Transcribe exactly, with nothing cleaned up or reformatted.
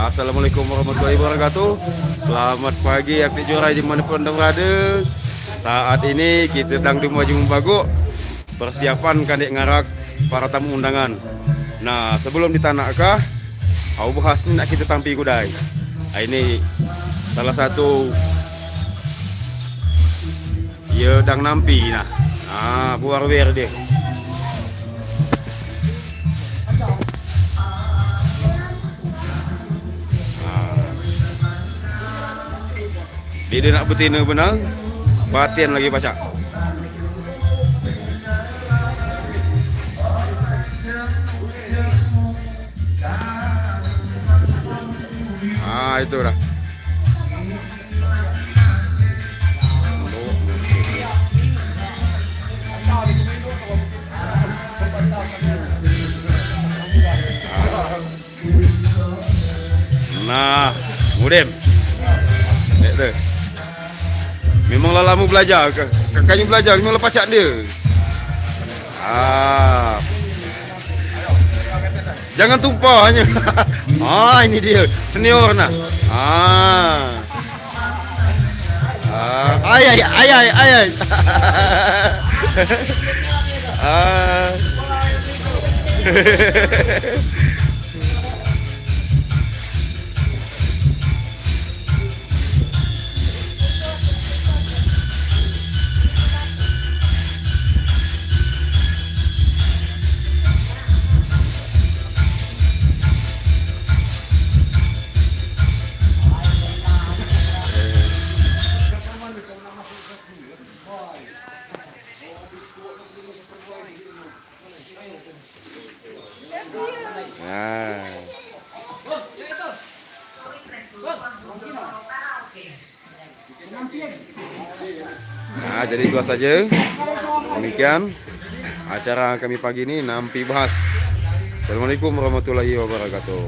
Assalamualaikum warahmatullahi wabarakatuh. Selamat pagi, apik jurai di mana pun anda berada. Saat ini kita dang di Muajung Bagok, persiapan kandek ngarak para tamu undangan. Nah, sebelum di tanak kah, au bahas ni nak kita tampi kudai. Ah, ini salah satu Ye dang nampi nah. Ah, buar wer dia. Ah. Dia, dia nak betina benar. Batin lagi pacak. Ah, itu dah. Nah, Mudem. Lihat tu. Memang lah lama belajar. Ka-, kakaknya belajar, memang lah pacak dia. Ah. Jangan tumpah hanya. Ah, ini dia. Senior nah. Ah. Ah, ai, ai, ai, ai, ai, ai. Ah. Nah. Nah, jadi itu saja. Demikian acara kami pagi ini, nampi bahas. Assalamualaikum warahmatullahi wabarakatuh.